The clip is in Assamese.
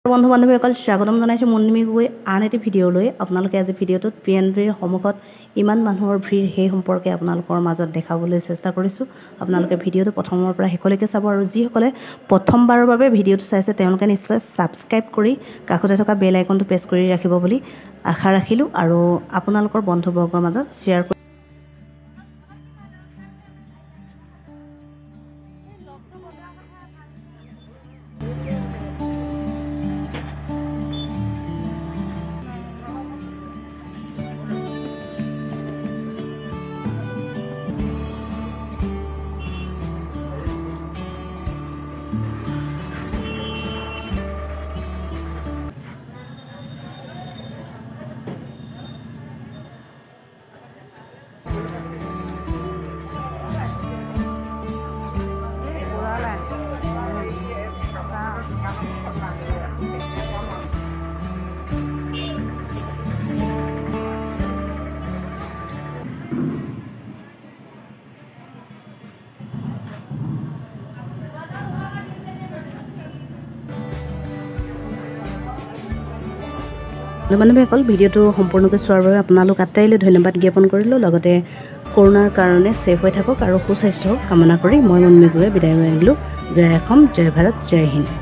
বন্ধু বান্ধৱীসকল, স্বাগতম জনাইছোঁ মুনমি গগৈ আন এটি ভিডিঅ'লৈ। আপোনালোকে আজি ভিডিঅ'টোত পি এন বিৰ সন্মুখত ইমান মানুহৰ ভিৰ, সেই সম্পৰ্কে আপোনালোকৰ মাজত দেখাবলৈ চেষ্টা কৰিছোঁ। আপোনালোকে ভিডিঅ'টো প্ৰথমৰ পৰা শেষলৈকে চাব আৰু যিসকলে প্ৰথমবাৰৰ বাবে ভিডিঅ'টো চাইছে, তেওঁলোকে নিশ্চয় ছাবস্ক্ৰাইব কৰি কাষতে থকা বেল আইকনটো প্ৰেছ কৰি ৰাখিব বুলি আশা ৰাখিলোঁ আৰু আপোনালোকৰ বন্ধুবৰ্গৰ মাজত শ্বেয়াৰ কৰি বান্ধৱীসকল, ভিডিঅ'টো সম্পূৰ্ণকৈ চোৱাৰ বাবে আপোনালোক আটাইলৈ ধন্যবাদ জ্ঞাপন কৰিলোঁ। লগতে কৰোণাৰ কাৰণে ছেফ হৈ থাকক আৰু সুস্বাস্থ্য কামনা কৰি মই মুনমি গগৈ বিদায় মাৰিলোঁ। জয় অসম, জয় ভাৰত, জয় হিন্দ।